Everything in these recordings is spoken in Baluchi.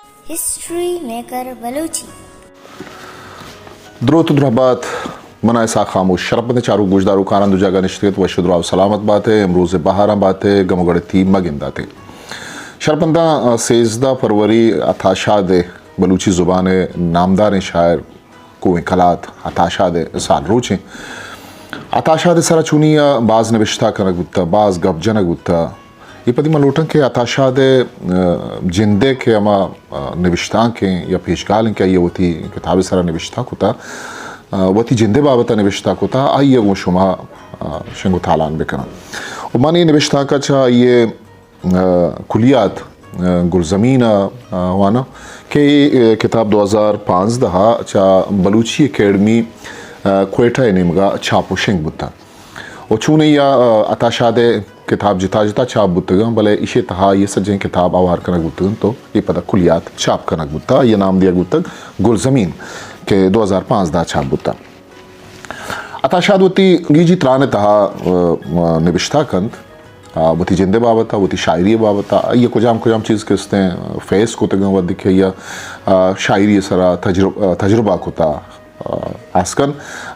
History maker Balochi. دروت و درہبات، من اسحاق خاموش۔ شرپمندیں چاروک گوشداروکاں، ہر دو جاگہ نشتگ ات، وش و دراہ و سلامت بات ئے۔ امروز بہاراں بات ئے، گم و گڑتی مگندات ئے۔ شرپمنداں، سیزدہ فروری عطا شاد ءِ، بلوچی زبان ءِ نامداریں شاعر کوہیں کلات عطا شاد ءِ سال روچ ایں۔ عطا شاد ءِ سرا چونی ءَ باز نبشتہ کنگ بوتہ، باز گپ جنگ بوتہ۔ اے پدی من لوٹاں کہ عطا شاد ءِ، آ، جند ءِ کہ ہما، آ، نبشتانک ایں یا پیشگال ایں کہ آئی ءَ وتی کتاب ءِ سرا نبشتہ کتہ، آ، وتی جند ءِ بابت ءَ نبشتہ کتہ، آئی ءَ گوں شما، آ، شنگ و تالان بکناں۔ و من اے نبشتانک ءَ چہ آئی ءِ، آ، کلیات، آ، گلزمین ءَ، آ، واناں کہ اے، آ، کتاب دو ہزار پانزدہ ءَ چہ بلوچی اکیڈمی، آ، کوئٹہ ءِ نیمگ ءَ چاپ و شنگ بوتہ۔ و چونی ءَ، آ، عطا شاد ءِ کتاب جتا جتا چاپ بوتگاں، بلے ایشی ءِ تہا اے سجہیں کتاب ہوار کنگ بوتگنت و اے پدا کلیات چاپ کنگ بوتہ۔ آئی ءَ نام دیگ بوتگ گلزمین کہ دو ہزار پانزدہ ءَ چاپ بوتہ۔ عطا شاد وتی گیجی تران ءِ تہا، آ، نبشتہ کنت، آ، وتی جند ءِ بابت ءَ، وتی شاعری ءِ بابت ءَ، آئی ءَ کجام کجام چیز کہ استیں فیس کتگاں، وھدے کہ آئی ءَ، آ، شاعری ءِ سرا تجرب-، آ، تجربہ کتا۔ آ، ہاسکن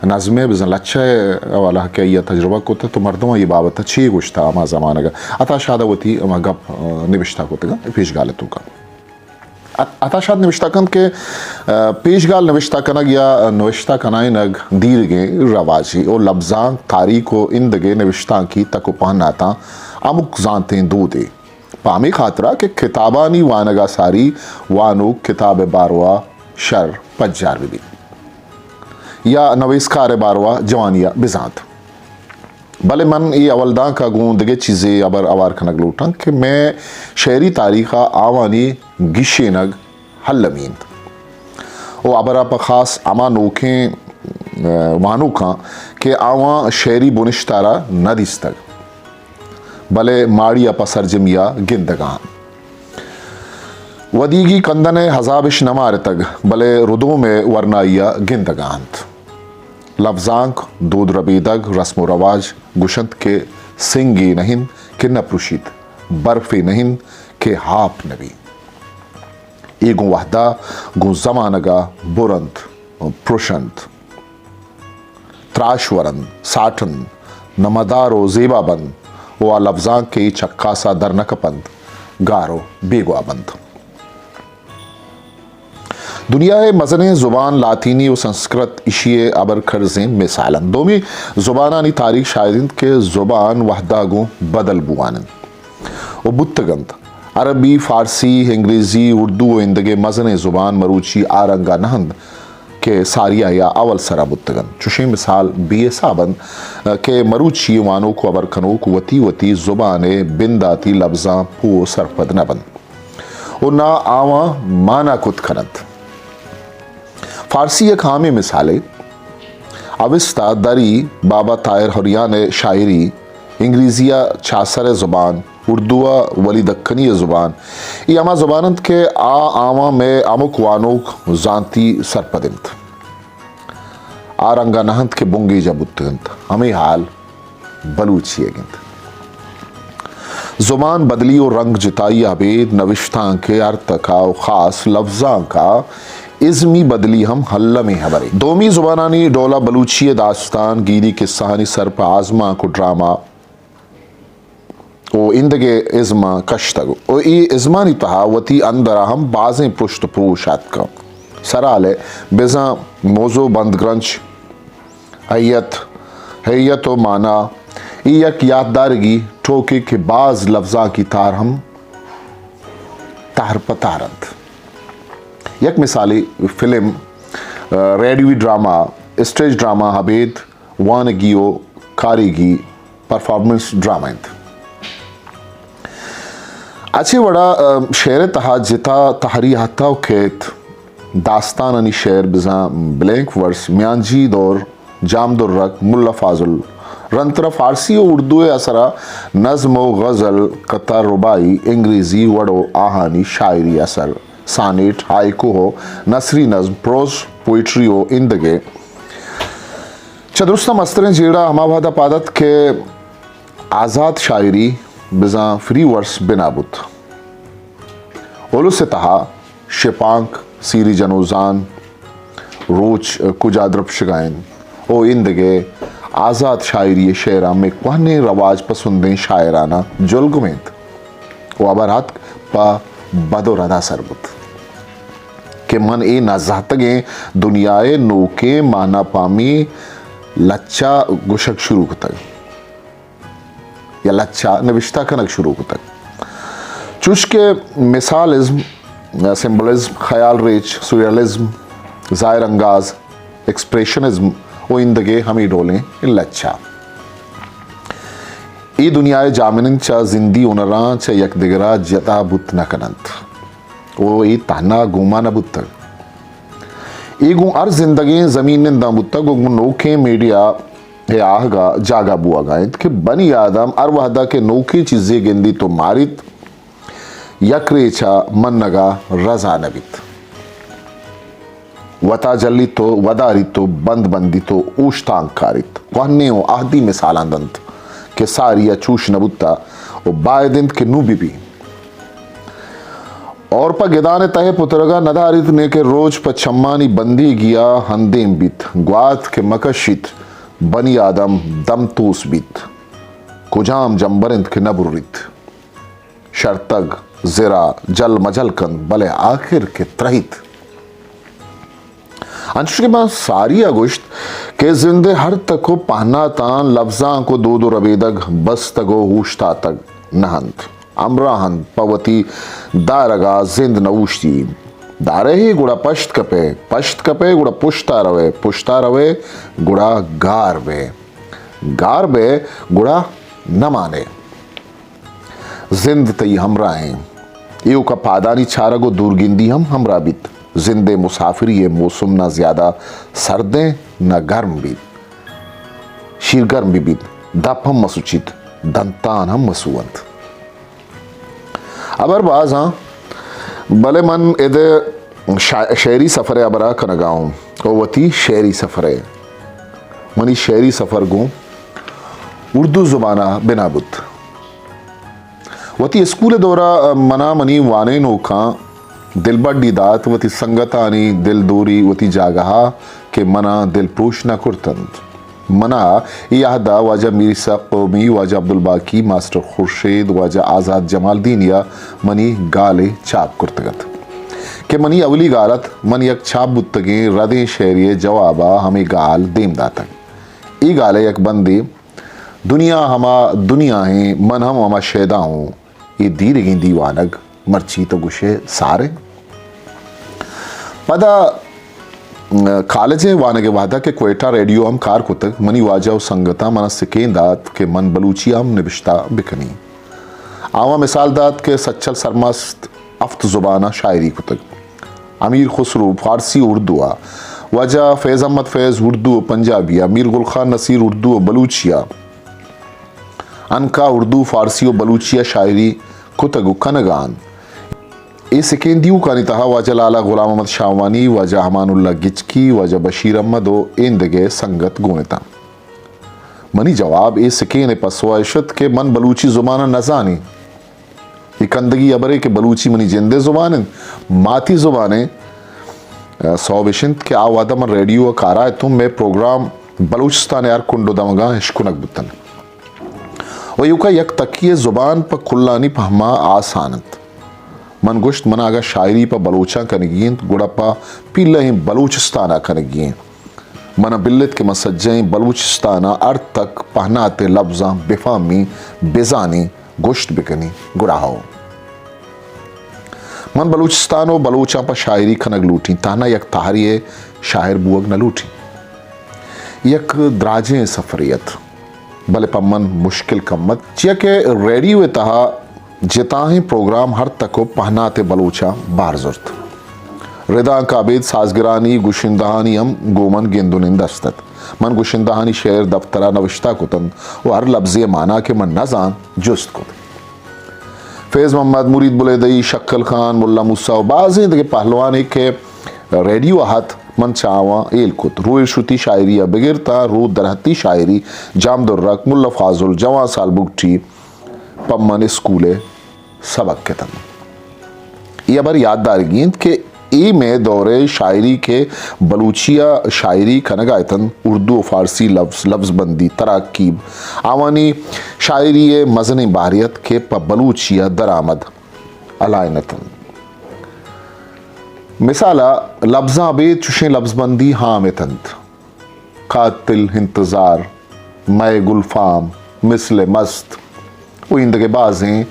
نظم ءِ بزاں لچہ ءِ حوالہ کہ آئی ءَ تجربہ کتہ تو مردماں اے بابت ءَ چے گوشتہ ہما زمانگ ءَ۔ عطا شاد ءَ وتی ہما گپ، آ، نبشتہ کتگاں پیشگال ءِ توکا۔ عط-، عطا شاد نبشتہ کنت کہ، آ، پیشگال نبشتہ کنگ یا نبشتہ کنائینگ دیرگیں رواجے و لبزانک، تاریخ و ایندگہ نبشتانکی تک و پہناتاں ہمک زانتیں دودے۔ پہ ہمے خاطرا کہ کتابانی وانگا ساری وانوک کتاب ءِ باروا شر پجار بہ بیت یا نویسکار ءِ باروا جوانیا بزانت۔ بلے من اے اولدانکا گوں دگہ چیزے ہبر ہوار کنگ لوٹاں کہ مئے شعری تاریخا آوانی گیشینگ المی انت و ہبرا پہ خاص ہما نوکیں، آ، وانوکاں کہ آواں شعری بنشتارا نہ دیستگ۔ بلے ماڑی ء پہ سرجمی ء گندگ ء انت۔ ودیگی کندن ء ہزابش نہ مارتگ، بلے ردوم ء ورنائی ء گندگ ء انت۔ لبزانک، دود ربیدگ، رسم و رواج گوشنت کہ سنگے نہ انت کہ نہ پرشیت، برفے نہ انت کہ ہاپ نہ بیت۔ اے گوں وہد ء گوں زمانگ ء برنت، پرشنت۔ تراش ورنت، ساٹنت، نمدار و زیبا بنت و آ لبزانک کہ اے چکاسا در نہ کپنت، گار و بیگواہ بنت۔ دنیا ء مزنیں زبان لاتینی و سنسکرت ایشی ء ہبرکرزیں مثال انت۔ دومی زبانانی تاریخ شاہد انت کہ زبان وہدا گوں بدل بوان انت و بوتگ انت۔ عربی، فارسی، انگریزی، اردو و ایندگہ مزنیں زبان مروچی آ رنگا نہ انت کہ ساریا یا اول سرا بوتگ انت۔ چشیں مثال بے حساب انت کہ مروچی وانوک و ہبر کنوک وتی وتی زبان ء بنداتی لبزاں پوہ و سرپد نہ بنت و نہ آواں مانا کت کننت۔ فارسی یک ہامیں مثالے۔ اوستا دری بابا طاہر حریان ء شاعری، انگریزی ء چاسر ء زبان، اردو ء ولی دکنی ء زبان، اے ہما زبان انت کہ آ آواں مئے ہمک وانوک زانتی سرپد انت۔ آ رنگا نہ انت کہ بنگیج ء بوتگ انت۔ ہمے حال بلوچی ئیگ انت۔ زبان بدلی و رنگ جتائی ء ابید نوشتانک ء ہر تک ء و خاص لبزانک ء ازمی بدلی ہم المی ہبرے۔ دومی زبانانی ڈول ء بلوچی ء داستان گیری، کسہانی سر پہ آزمانک و ڈرامہ و ایندگہ ازماں کشتگ و اے ازمانی تہا وتی اندرا ہم بازیں پرشت و پروش آتکاں۔ سرحال ء بزاں موزو، بندگرنچ، ہیئت، ہیئت و مانا، اے یک یاتدارگی ٹوکے کہ باز لبزانکی تار ہم تہر پہ تہر انت۔ یک مثالے فلم، ریڈیوی ڈرامہ، اسٹیج ڈرامہ ابید وانگی و کاریگی پرفارمنس ڈرامہ انت۔ اچے وڑا، ا، شعر ء تہا جتا تہری ہتاو کیت، داستانانی شعر بزاں بلینک ورس، میانجی دور، جام درک، ملا فاضل، رندترا فارسی و اردو ء اثرا نظم و غزل، قطعہ رباعی، انگریزی وڑ و آہانی شاعری اثر، سانیٹ، ہائیکو و نثری نظم، پروز پوئٹری و ایندگہ۔ چہ درستاں مستریں جیڑہ ہما وہدا پاد ات کہ آزات شاعری بزاں فری ورس بنا بوت۔ الس ء تہا شپانک، سیری جنوزان، روچ کجا درپشگا انت و ایندگہ آزات شاعری شعراں مئے کوہنیں رواج پسندیں شاعراناں جلگم انت و ہبر اتک پہ بد و ردا سر بوت کہ من اے نزہتگیں دنیائے نوکیں مانا پامی لچہ گوشگ شروع کتگ۔ یا لچہ نبشتہ کنگ شروع کتگ۔ چوش کہ مثالزم، سمبلزم، خیال ریچ، سوریلزم، ظاہر انگاز، ایکسپریشنزم و ایندگہ ہمے ڈولیں لچہ۔ اے دنیائے جاہمنند چہ زندی ہنراں چہ یکدگرا جتا بوت نہ کننت و اے تہنا گوں ما نہ بوتگ۔ اے گوں ہر زندگیں زمین ننداں بوتگ و گوں نوکیں میڈیا ء آہگا جاگہ بوہگا انت کہ بنی آدم ہر وہدا کہ نوکیں چیزے گندیت و ماریت، یک ریچا منگا رزا نہ بیت۔ وتا جلیت و وداریت و بند بندیت و اوشتانک کاریت۔ کوہنیں و عہدی مثالاں دنت کہ ساری ء چوش نہ بوتا و باید انت کہ نوں بہ بی۔ اور پہ گدان ء تہ ء پترگا نداریت، نے کہ روچ پہ چمانی بندیگیا ہندیم بیت۔ گوات کہ مکشیت، بنی آدم دم توس بیت۔ کجام جمبر انت کہ نہ بریت؟ شرتگ، زرا، جل مجل کنت، بلے آخر کہ ترہیت۔ انچوش کہ ما ساری ء گوشت کہ زند ء ہر تک و پہناتاں لبزانک و دود و ربیدگ بستگ و اوشتاتگ نہ انت۔ ہمراہ انت پہ وتی دارگا زند نہ اوشتی۔ دارے گڑا پشت کپے، پشت کپے گڑا پشتا روے، پشتا روے گڑا گار بے، گار بے گڑا نہ مانے۔ زند تئی ہمراہ ایں۔ ایوکا پادانی چارگ و دورگندی ہم ہمراہ بیت۔ زند ء مسافری ء موسم نہ زیادہ سردیں نہ گرم بیت۔ شیرگرم بہ بیت، دپ ہم مسوچیت، دنتان ہم مسوئنت۔ ہبر باز آں، بلے من اد شا-، شعری سفر ء ہبرا کنگا اوں۔ او وتی شعری سفر ء۔ منی شعری سفر گوں اردو زبان ء بنا بوت۔ وتی اسکول ء دورا منا منی وانینوکاں دلبڈی دات، وتی سنگتانی دلدوری وتی جاگہا کہ منا دلپروش نہ کرتنت۔ منا اے عہدا واجہ میر اسحاق قومی، واجہ عبدالباقی، ماسٹر خورشید، واجہ آزات جمالدینیا منی گالے چاپ کرتگ ات کہ منی اولی گال ات۔ من یک چاپ بوتگیں ردیں شعرے ء جوابا ہمے گال دیم داتگ۔ اے گال ء یک بندے، دنیا ہما دنیا ایں، من ہم ہما شیدا اوں۔ اے دیرگیں دیوانگ مرچی تو گوشے ساریں۔ پدا، م، کالج ء وانگ ء وہدا کہ کوئٹہ ریڈیو ہم کار کتگ، منی واجہ و سنگتاں منا سکین دات کہ من بلوچی ہم نبشتہ بکنی۔ آواں مثال دات کہ سچل سرمست ہفت زباناں شاعری کتگ۔ امیر خسرو فارسی و اردو ء، واجہ فیض احمد فیض اردو و پنجابی ء، میر گل خان نصیر اردو و بلوچی ء، عنقا اردو، فارسی و بلوچی ء شاعری کتگ و کنگا انت۔ اے سکین دیوکانی تہا واجہ لالا غلام محمد شاہوانی، واجہ امان اللہ گچکی، واجہ بشیر احمد و ایندگہ سنگت گون اتاں۔ منی جواب اے سکین ء پسو ء اش ات کہ من بلوچی زبان ء نہ زانی۔ اے کندگی ہبرے کہ بلوچی منی جندے زبان انت، ماتی زبان انت۔ ء سوب اش انت کہ آ وہدا من ریڈیو ء کارا اتوں، مئے پروگرام بلوچستان ء ہر کنڈ و دمگاں اشکنگ بوتنت۔ و ایوکا یک تکی ء زبان پہ کلانی پہما آسان انت۔ من گوشت، منا اگاں شاعری پہ بلوچاں کنگی انت، گڑا پہ پیلہیں بلوچستان ء کنگی انت۔ منا بلت کہ من سجہیں بلوچستان ء ہر تک پہنات ء لبزاں بفہمی، بزانی، گوشت بکنی، گڑا ہو۔ من بلوچستان و بلوچاں پہ شاعری کنگ لوٹیں، تہنا یک تہرے ء شاعر بوگ نہ لوٹیں۔ یک دراجیں سفرے ات، بلے پہ من مشکل کم ات، چیا کہ ریڈیو ء تہا جتاہیں پروگرام ہر تک و پہنات ء بلوچاں بہر زرت۔ ردانک ء ابید سازگرانی، گشندہانی ہم گوں من گند و نند است ات۔ من گشندہانی شعر دپترا نوشتہ کتنت و ہر لبزے ء مانا کہ من نزانت، جست کت۔ فیض محمد، مرید بلیدئی، شکل خان، ملا موسی و بازیں دگہ پہلوانے کہ ریڈیو ء ات، من چہ آواں ہیل کت۔ روئے شتی شاعری ء بگر تاں رود درہتی شاعری، جام درک، ملا فاضل، جوان سال بگٹی پہ من اسکول ء سبق اتنت۔ اے ہبر یات دارگی انت کہ اے مئے دور ءِ شاعری کہ بلوچی ءَ شاعری کنگ ءَ اتنت، اردو و فارسی لفظ، لفظ بندی، تراکیب، آوانی شاعری ءِ مزنیں بہرے ات کہ پہ بلوچی ءَ درآمد الائن اتنت۔ مثال ءَ لبزاں ابید چشیں لبز بندی عام اتنت۔ قاتل، انتظار، مئے گلفام، مثل مست و ایندگہ بازیں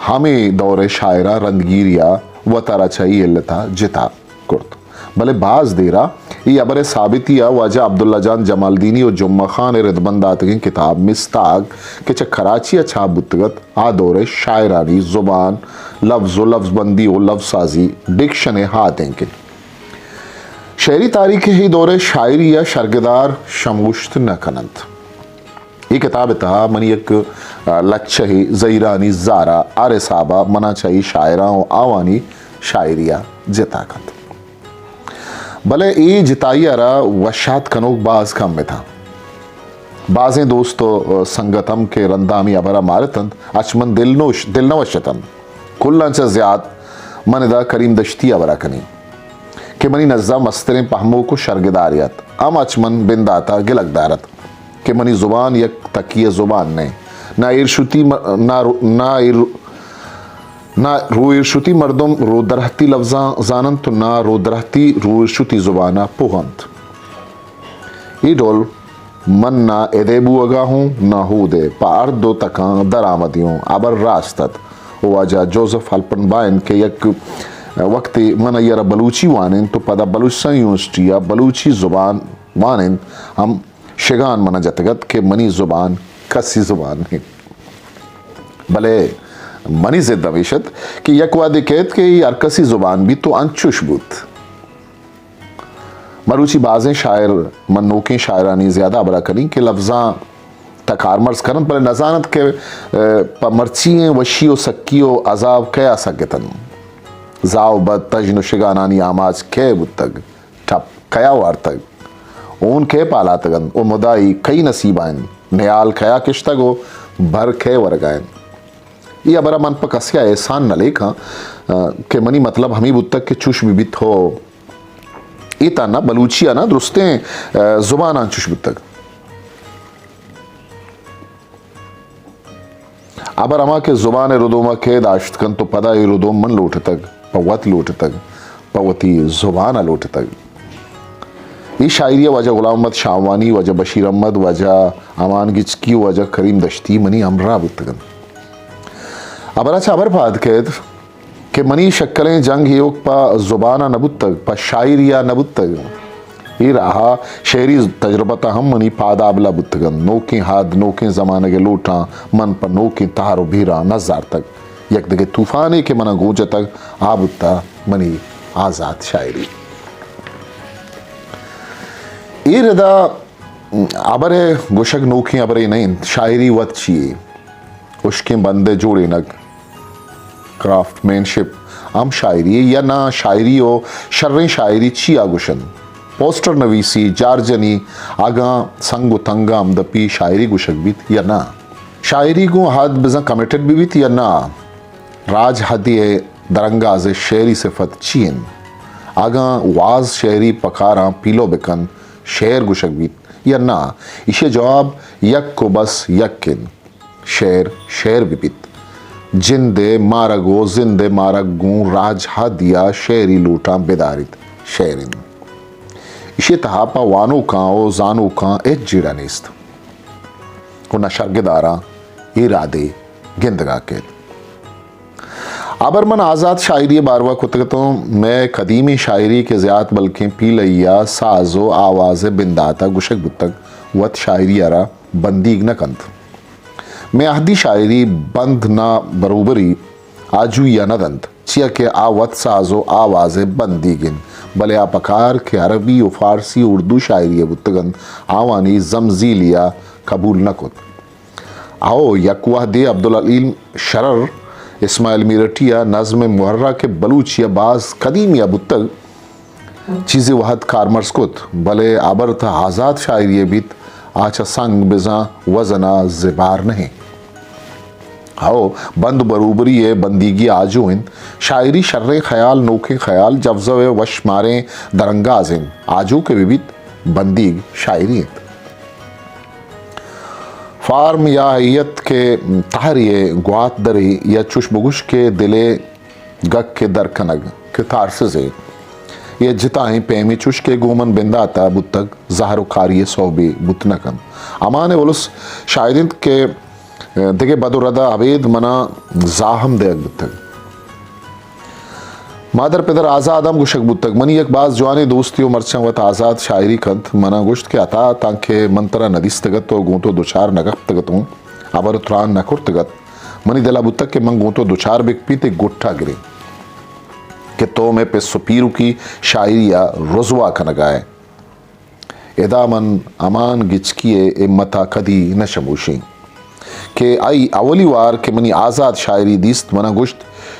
ہمے دور ءِ شاعراں رندگیری ءَ وتارا چہ اے علت ءَ جتا کرت۔ بلے باز دیر ءَ اے ہبر ءِ ثابتی ءَ واجہ عبداللہ جان جمالدینی و جمعہ خان ءِ ردبند داتگیں کتاب مستاگ کہ چہ کراچی ءَ چاپ بوتگ ات، آ دور ءِ شاعرانی زبان، لفظ و لفظ بندی و لفظ سازی ڈکشن ءِ ہاتینک انت۔ شعری تاریخ ءِ اے دور ءِ شاعری ءَ شرگدار شمگوشت نہ کن انت۔ اے کتاب ءِ تہا منی یک، آ، لچہے زہیرانی زار ءَ ہر حساب ءَ منا چہ اے شاعراں و آوانی شاعری ءَ جتا کنت۔ بلے اے جتائی ءَ را وشات کنوک باز کم اتاں۔ بازیں دوست و سنگت ہم کہ رندا ہمے ہبر ءَ مارت انت، اچ من دل نوش، دل نہ وش اتنت۔ کلاں چہ زیات من ادا کریم دشتی ءِ ہبر ءَ کنیں کہ منی نزا مستریں پہموک و شرگدارے ات، ہم اچ من بندات ءَ گلگ دارت کہ منی زبان یک تکیہ زبان نہ، نہ ایرشتی م-، نہ رو-، نہ ایر-، نہ رو ایرشتی مردم رو درہتی لفظاں زاننت و نہ رو درہتی رو ایرشتی زبان ءَ پوہ انت۔ اے ڈول من نہ ادے بوگا ہوں، نہ ہودے، پہ ہر دو تکاں درآمدی ہوں، ہبر راست ات۔ و واجہ جوزف ہلپن بائن کہ یک وقتے من آئی ءَ را بلوچی وانینت و پدا بلوچستان یونیورسٹی ءَ بلوچی زبان وانینت، ہم شگان منا جتگ ات کہ منی زبان کسی زبان نہ انت۔ بلے منی ضد ہمیش ات کہ یک وہدے کیت کہ اے ہر کسی زبان بیت و انچوش بوت۔ مروچی بازیں شاعر، من نوکیں شاعرانی زیادہ ہبرا کنیں کہ لفظاں تہ کارمرز کننت، بلے نزاننت کہ، ء، پہ مرچی ئیں وشی و سکی و عذاب کئے ء سگتنت؟ زاہ و بد، تژن و شگانانی آماچ کئے بوتگ؟ ٹپ کئے ء وارتگ؟ ہون کئے پالاتگ انت و مدائی کئی نصیب ء انت؟ نیال کئے ء کشتگ و بھر کئے ورگ ء انت؟ اے ہبر ء من پہ کسے ء احسان نہ لیکاں، ء، کہ منی مطلب ہمے بوتگ کہ چوش بہ بیت ہو۔ اے تہنا بلوچی ء نہ، درستیں، ء، زباناں چوش بوتگ۔ ہبر ہما کہ زبان ء ردوم ء کئے داشت کنت و پدا اے ردوم من لوٹتگ، پہ وت لوٹتگ، پہ وتی زبان ء لوٹتگ۔ اے شاعری ء واجہ غلام محمد شاہوانی، واجہ بشیر احمد، واجہ امان گچکی و واجہ کریم دشتی منی ہمراہ بوتگ انت۔ ہبر ء چہ ہبر پاد کئیت کہ منی شکلیں جنگ ایوک پہ زبان ء نہ بوتگ، پہ شاعری ء نہ بوتگ۔ اے راہ ء شعری تجربت ء ہم منی پادابل ء بوتگ انت۔ نوکیں ہد، نوکیں زمانگ ء لوٹاں من پہ نوکیں تہر و بیراں نزارتگ۔ یک دگہ طوفانے کہ من ء گوں جتگ، آ بوتہ منی آزات شاعری۔ اے ردا ہبر ء گوشگ نوکیں ہبرے نہ انت، شاعری وت چی یے؟ ہشکیں بند ء جوڑینگ، کرافٹ مین شپ، ہم شاعری یے یا ناں؟ شاعری و شریں شاعری چیا گوشنت؟ پوسٹر نویسی، جار جنی، اگاں سنگ و تنگ ء ہمدپی شاعری گوشگ بیت یا ناں؟ شاعری گوں ہد بزاں کمیٹڈ بہ بیت یا ناں؟ راج ہدی ء درانگاز ء شعری صفت چی انت؟ اگاں واز شعری پکاراں پیلو بہ کنت، شعر گوشگ بیت یا ناں؟ ایشی ء جواب یک و بس یک انت، شعر، شعر بہ بیت۔ جند ء مارگ و زند ء مارگ گوں راج ہدی ء شعری لوٹاں بداریت، شعر انت۔ ایشی ء تہا پہ وانوکاں و زانوکاں ہچ جیڑہ نیست و نہ شرگداراں اے رادے گندگ ء کیت۔ ہبر من آزات شاعری ء باروا کتگ اتوں، مئے قدیمیں شاعری کہ زیات بلکیں پیلئی ء ساز و آواز ء بندات ء گوشگ بوتگ، وت شاعری ء را بندیگ نہ کنت۔ مئے اہدی شاعری بند نہ بروبری آجوئی ء نہ دنت، چیا کہ آ وت ساز و آواز ء بندیگ انت، بلے آ پکار کہ عربی و فارسی و اردو شاعری ء بوتگ انت، آوانی زمزیلی ء قبول نہ کت۔ ہو، یک وہدے عبدالعلیم شرر اسماعیل میرٹی ء نظم محرہ کہ بلوچی ء باز قدیمی ء بوتگ، چیزے وہد کارمرز کت، بلے ہبر تہ آزات شاعری ء بیت، آ چہ سنگ بزاں وزن ء زبار نہ انت۔ ہو، بند بروبری ءِ بندیگی آجو انت۔ شاعری شریں خیال، نوکیں خیال، جوزہ ءِ وش ماریں درانگاز انت۔ آجو کہ بہ بیت، بندیگ شاعری انت۔ فارم یا ہیئت کہ تہرے ءِ گوات درے یا چوش بگوش کہ دل ءِ گک ءِ در کنگ، کتارسز ءِ یا جتائیں پیمے چوش کہ گوں من بندات ءَ بوتگ، زہر و کاری ءِ سوبے بوت نہ کنت۔ ہمانے الس شاید انت کہ دگہ بد و رد ءَ ابید منا زاہ ہم دئیگ بوتگ۔ مادر پدر آزاد ہم گوشگ بوتگ۔ منی یک باز جوانیں دوستے و مرچاں وت آزاد شاعری کنت۔ منا گوشت کہ عطا، تانکہ من ترا نہ دیستگ ات و گوں تو دچار نہ کپتگ اتوں، ہبر و تران نہ کرتگ ات، منی دل ءَ بوتگ کہ من گوں تو دچار بہ کپیں، تئی گٹ ءَ گریں کہ تو مئے پس و پیرکی شاعری ءَ رزوا کنگ ءَ ئے۔ ادا من ہمان گچکی ءِ ہمت ءَ کدی نہ شموشیں کہ آئی اولی وار کہ منی آزاد شاعری دیست، منا گوشت،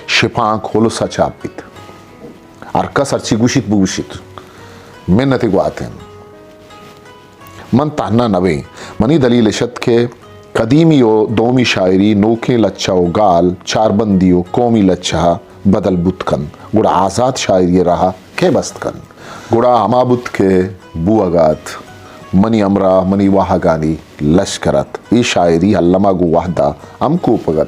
شپانک ہلس ءَ چاپ بیت۔ ہر کس ہرچی گوشیت بگوشیت، منت ءِ گوات انت۔ من تہنا نہ بیں۔ منی دلیل اش ات کہ قدیمی و دومی شاعری نوکیں لچہ و گال، چاربندی و قومی لچہ ءَ بدل بوت کنت، گڑا آزات شاعری ءِ راہ ءَ کئے بست کنت؟ گڑا ہما بوت کہ بوہگ ءَ ات، منی ہمراہ منی واہگانی لشکر ات۔ اے شاعری الما گوں وہد ءَ ہم کوپگ ات۔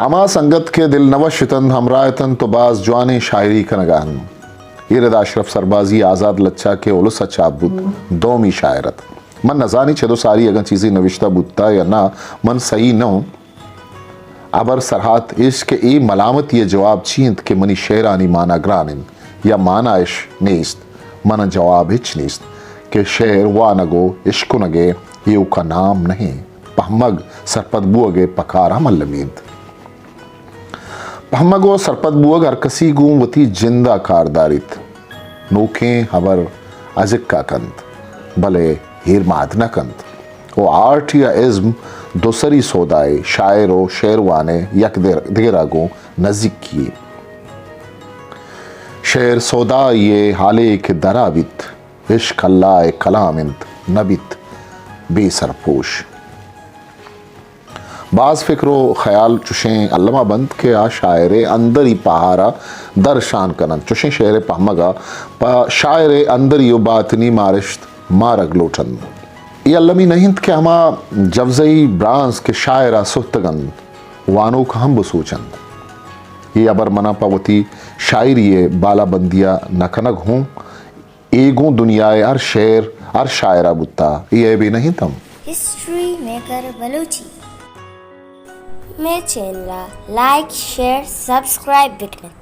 ہما سنگت کہ دل نوش اتنت، ہمراہ اتنت و باز جوانیں شاعری کنگ ءَ انت۔ اے ردا اشرف سربازی آزاد لچہ کہ الس ءَ چاپ بوت، دومی شاعر ات۔ من نزانی چد و ساری اگاں چیزے نوشتہ بوتا یا نہ، من سہی نہ اوں۔ ہبر سرحال ایش کہ اے ملامتی ءِ جواب چی انت کہ منی شعرانی مانا گران انت یا مانا اش نیست؟ من جواب ہچ نیست کہ شعر وانگ و اشکنگ ءِ ایوکا نام نہ انت۔ پہمگ، سرپد بوہگ ءِ پکار ہم المی انت۔ پہمگ و سرپد بوہگ ہر کسی گوں وتی جند ءَ کار داریت۔ نوکیں ہبر ازکہ کنت، بلے ہیرماد نہ کنت۔ و آرٹ یا ازم دو سری سودائے، شاعر و شعر وان ءِ یک در-، دگر ءَ گوں نزیکی یے۔ شعر سودائے حالے کہ درا بیت، عشق اللہ ءِ کلام انت، نہ بیت بے سرپوش۔ باز فکر و خیال چشیں الما بنت کہ آ شاعر ءِ اندری پہار ءَ درشان کننت۔ چشیں شعر ءِ پہمگ ءَ پہ شاعر ءِ اندری و باطنی مارشت مارگ لوٹنت۔ اے المی نہ انت کہ ہما جوزئی برانز کہ شاعر ءَ ستگ انت، وانوک ہم بسوچنت۔ اے ہبر منا پہ وتی شاعری ءِ بالابندی ءَ نہ کنگ ہوں، اے گوں دنیا ءِ ہر شعر، ہر شاعر ءَ بوتا، اے عیبے نہ انت ہم۔ History maker Balochi. مئے چینل ءَ لائک، شیئر، سبسکرائب بکنت۔